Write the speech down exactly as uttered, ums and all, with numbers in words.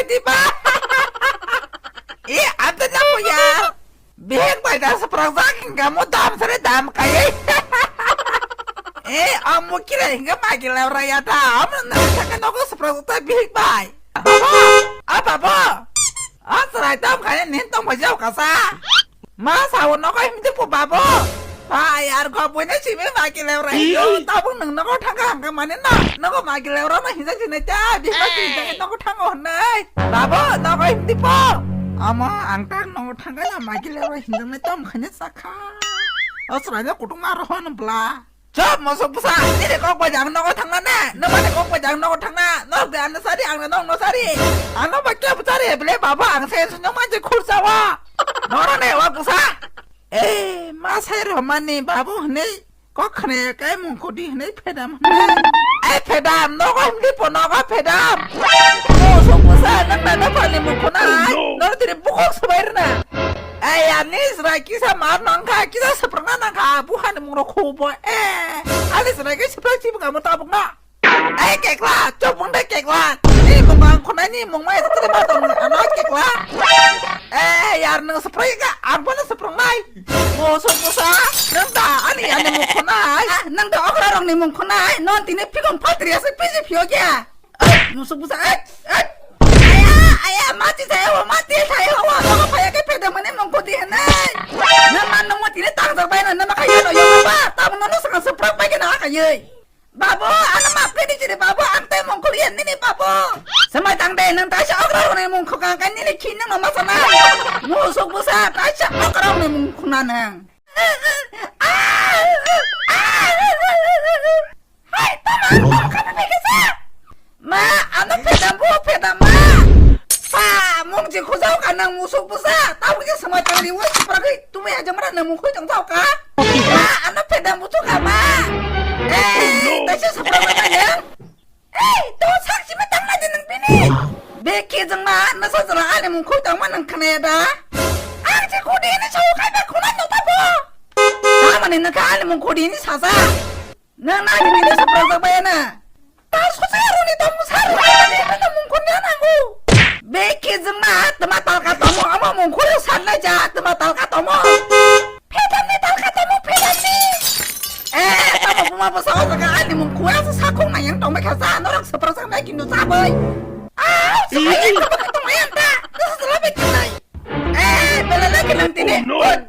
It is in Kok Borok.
Diba? Eh, abda na kuya. Bihik bai da seprang jak hingga mo dam sere dam kai. Eh, amu kira hingga magi lewra ya da. Amu na saka nogo seprang ta bihik bai. Babo, ah babo. Ah, serai dam kai nin tong bai jau kasa. Ma sao nogo himdi po babo. Ba yar go buina simi magi lewra yo. Tabung nang nogo thangka hangka mane na. Nogo magi lewra no hinja jinai ta. Bihik bai hinja nogo thango honai. Babo, nogo himdi po. Ama ang tak nogo thangka na magi lewra hinja nai tom khane sakha. O serai no kutung ma rohon bla. Chop, mosok bwsa, nini kok bai jang nogo thangna ne? Nwmani kok bai jang nogo thangna? Nok de ano sari, ang nok no sari. Ano ba kya bwsa re, bele babo, ang se sunyong manjui khursa wa. Nora ne wa bwsa. Eh, ma sai ro mani babo hne. Kok khne kai mung khodi hne phedam hne. Eh, phedam, nogo himdi po nogo phedam. Mosok bwsa, nang na no pali mung khona ai. Nora tiri bukok sabai rna. Ai, ani srai kisa mar nangkha, kisa seprangna nangkha, buhani mungro khubo, eh. Ani srai ke seprang sibga mo tabuk na. Ai, kekla, chopung de kekla. Ni mung ang khonai ni mung mai tiri ma tong ano kekla. Eh, yar nang seprai ka, ang bono seprang nai. Mosok bwsa, nang da, ani, ani mung khonai. Ah, nang da okra rong ni mung khonai, non tini phikon phatri ase piji phio kya. Musuk bwsa, ai, ai. Aya, aya, mati saya wa, mati saya wa, nogo phaya ke phedam mani mung khodi hene. Na man no mati ne tang jak bai na, na ma kaya no yo ba, ta mo no saka seprak bai ke na kaya. Babu, ano map ke ni jiri babu, ang te mung khodi hene ni babu. Samai tang de, nang ta sa okra ne mung khoka ka ni ne khin no ma sana. Musuk bwsa, ta sa okra ne mung khuna nang. Hai, tama, tama, kami pikir sa. Ma, ano phedam bu, phedam ma. Pa, mung je khujau ka nang musuk bwsa. Tamo je sama tang ri wai supra ri. Tumi aja mara nang mung khujau tang jao ka. Ma, ano phedam bu tu ka ma. Eh, taisa supra ma nang. Ei, to sak simi tangna di nang bini. Beki jeng ma, nasa jela ani mung khoi tangma nang khne da. Ang je khudi ni chau kai ba khuna no ta bo. Tamani nang kha ani mung khudi ni sasa. Nang na ni ni sa pra jak ba na. Ta so sa ro ni tong sa ro ni na mung khun ya nang go. Beki jeng ma, tama tal ka tomo, ama mung khoi san na ja, tama tal ka tomo. Phedam ni tal ka tomo, phedam ni. Eh, tamo buma bwsa o jaga ani mung khua sa sakong nang yang tong bai kha sa norok sepra sa nai kintu sa bai. Ah, sa nai yang tong bai tong yang ta. Sa sa la bai tong nai. Eh, bela la kinang tini. Oh, no.